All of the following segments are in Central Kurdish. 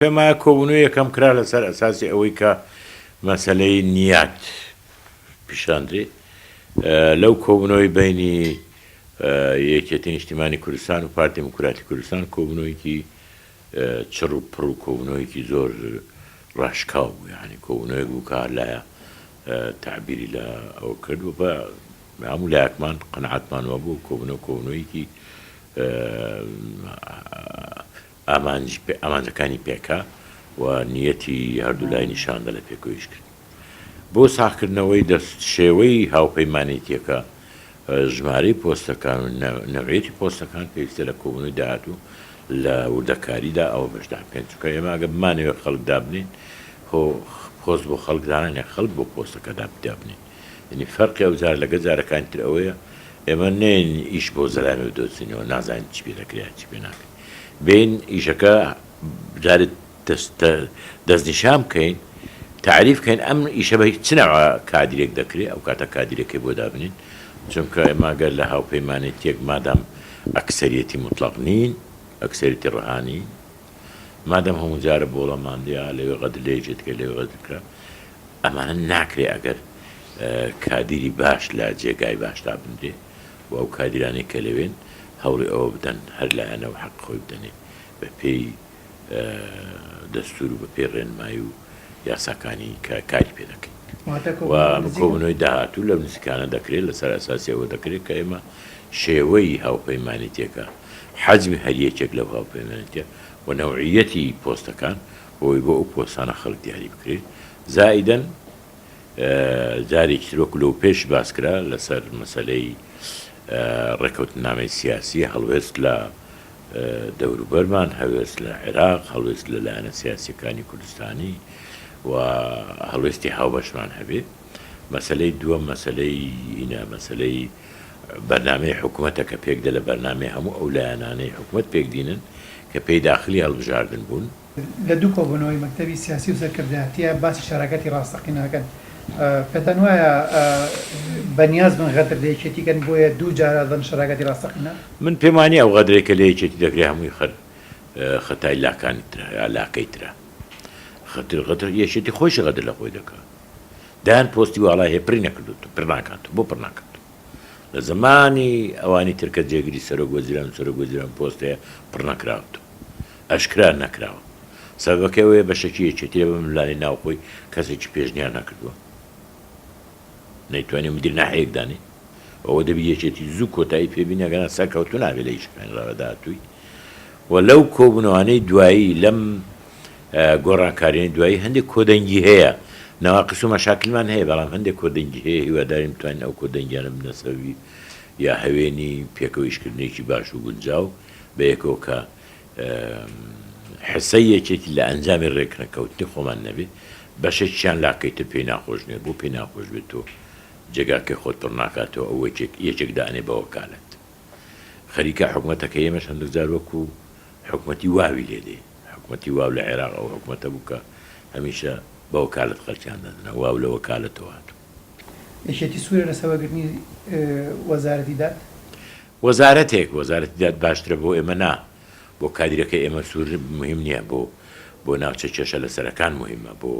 پێم وایە کۆبوونەوەی یەکەم کرا لەسەر ئەساسی ئەوەی کە مەسەلەی نیات پیشاندرێ لەو کۆبوونەوەی بینی یەکێتی نیشتیمانی کوردستان و پارتی دیموکراتی کوردستان کۆبوونەوەیکی چڕ و پڕ و کۆبوونەوەیکی زۆر ڕاشکاو بوو یعنی کۆبوونەوەیەک بوو کە هەر لایە تەعبیری لە ئەوە کرد و بە هەموو لایەکمان قەناعەتمان وابوو کۆبوونەوە کۆبوونەوەیکی ئامانج ئامانجەکانی پێکا و نیەتی هەردوولای نیشاندا لە پێکەوەیش کرد بۆ ساغکردنەوەی دەست شێوەی هاوپەیمانێتیەکە ژمارەی پۆستەکان و نەوعیەتی پۆستەکان پێویستە لە کۆبوونەوەی داهاتوو لە وردەکاریدا ئەوە بەشدار بکەین چونکە ئێمە ئەگەر بمانەوێت خەڵک دابنێین خۆ پۆست بۆ خەڵک دانانێ خەڵک بۆ پۆستەکە دابنێن یعنی فەرقی ئەو جار لەگە جارەکانی تر ئەوەیە ئێمە نێن ئیش بۆ زەلامی بدۆزینەوە نازانین چی پێ دەکرێت یان چی پێ ناکرێت بێین ئیشەکە جارێ دەستنیشان بکەین تەعریف کەین ئەم ئیشە بە چ نەوعە کادیرێک دەکرێ ئەو کاتە کادیرەکەی بۆ دابنین چونکە ئێمە گەر لە هاوپەیمانێتیەک مادام ئەکسەریەتی موتڵەق نین ئەکسەریەتی ڕەها نین مادام هەموو جارە بۆڵەمان دێ لەوێ غەدر لە یەکێ دکرێ لەوێ غەدر کرا ئەمانە ناکرێ ئەگەر کادیری باش لە جێگای باش دابنرێ و ئەو کادیرانەی کە لەوێن هەوڵی ئەوە بدەن هەر لایەنە و حەقی خۆی بدەنێ بە پێی دەستوور و بە پێی ڕێنمایی و یاساکانی کە کاری پێ دەکەین و کۆبوونەوەی داهاتوو لەو نزیکانە دەکرێت لەسەر ئەساسی ئەوە دەکرێت کە ئێمە شێوەی هاوپەیمانێتیەکە حەجمی هەر یەکێک لەو هاوپەیمانێتیە و نەوعیەتی پۆستەکان بۆی بۆ ئەو پۆستانە خەڵک دیاری بکرێت زائیدەن جارێکی تر وەکو لەو پێش باس کرا لەسەر مەسەلەی ڕێکەوتنامەی سیاسی هەڵوێست لە دەوروبەرمان هەوێست لە عێراق هەڵوێست لە لایەنە سیاسیەکانی کوردستانی و هەڵوێستی هاوبەشمان هەبێ مەسەلەی دووەم مەسەلەی ئینە مەسەلەی بەرنامەی حکوومەتە کە پێک دە لە بەرنامەی هەموو ئەو لایەنانەی حکوومەت پێک دینن کە پێی داخلی هەڵبژاردن بوون. لە دوو کۆبوونەوەی مەکتەبی سیاسی و سەرکردایەتییە باسی شەراکەتی ڕاستەقینە ئەکەن، پێتان وایە بەنیاز بن غەدر لە یەکێتی کەن بۆیە دوو جارە دەڵێن شەراکەتی ڕاستەقینە؟ من پێم وانیە ئەو غەدرەی کە لە یەکێتی دەکرێ هەمووی خەر خەتای لاکانی ترە یا لاکەی ترە. خەتر غەدر یەکێتی خۆیشی غەدر لە خۆی دەکا. دەیان پۆستی واڵای هەیە پڕی نەکردۆتەوە، پڕ ناکاتەوە. بۆ پڕ ناکاتەوە؟ لە زەمانی ئەوانی تر کە جێگری سەرۆک وەزیران و سەرۆک وەزیران پۆست هەیە پڕ نەکراوەتەوە. ئاشکرا نەکراوە. سەبەبەکەی ئەوەیە بەشێکی یەکێتی لە ململانێی ناوخۆی کەسێکی پێشنیار نەکردووە. نەیتوانی مدیر ناحیەیەک دانێ. ئەوە دەبی یەکێتی زوو کۆتایی پێ بینێ ئەگەرنا سەرکەوتوو نابێ لە ئیشەکانی ڕا داهاتووی. و لەو کۆبوونەوانەی دوایی لەم گۆڕانکاریانەی دوایی هەندێک کۆدەنگی هەیە. نەواقیس و مەشاکلمان هەیە بەڵام هەندێک کۆدەنگی هەیە هیوادارین بتوانین ئەو کۆدەنگیانە ببنە سەبەبی یا هەوێنی پێکەوە ئیشکردنێکی باش و گونجاو بەیەکەوە کە حسەی یەکێتی لە ئەنجامی رێکنەکەوتنی خۆمان نەبێ بەشێکیان لاکەی تر پێی ناخۆش نیە بۆ پێی ناخۆش بێت تۆ جێگاکەی خۆت پڕ ناکاتەوە ئەو یەکێک یەکێک دانێ بە وەکالەت خەریکە حکومەتەکەی ئێمەش هەندێک جار وەکو حکومەتی واوی لێ دێ حکومەتی واو لە عێراق ئەو حکومەتە بوو کە هەمیشە بە وەکالەت خەلکیان دەدنا واو لە وەکالەتەوە هاتوو. یەکێتی سوورە لەسەر وەرگرتنی وەزارەتی داد؟ وەزارەتێک، وەزارەتی داد باشترە بۆ ئێمە نا، بۆ کادیرەکەی ئێمە سوور موهیم نییە، بۆ بۆ ناوچە کێشە لەسەرەکان موهیمە، بۆ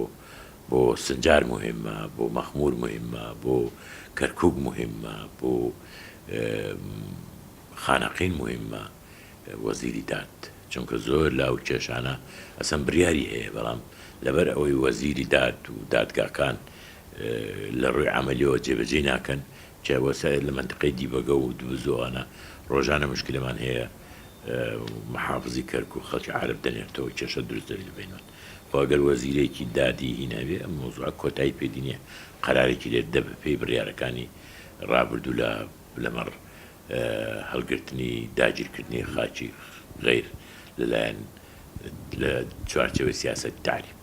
بۆ سنجار موهیمە، بۆ مەخموور موهیمە، بۆ کەرکووک موهیمە، بۆ خانەقین موهیمە وەزیری داد، چونکە زۆر لە ئەو کێشانە ئەسەن بریاری هەیە، بەڵام لەبەر ئەوەی وەزیری داد و دادگاکان لە ڕووی عەمەلیەوە جێبەجێی ناکەن، کە وەسایت لە مەنتقەی دیبەگە و دوبزۆوانە ڕۆژانە موشکیلەمان هەیە محافزی کەرکوک خەڵکی عەرەب دەنێرتەوە کێشە دروست دەبێت لە بەینمان خۆ ئەگەر وەزیرێکی دادی هین هەبێ ئەم مەوزوعە کۆتایی پێ دینێ قەرارێکی لێ دە بە پێی بڕیارەکانی ڕابردوو لە لەمەڕ هەڵگرتنی داگیرکردنی خاکی غەیر لەلایەن لە چوارچێوەی سیاسەتی تەعریب.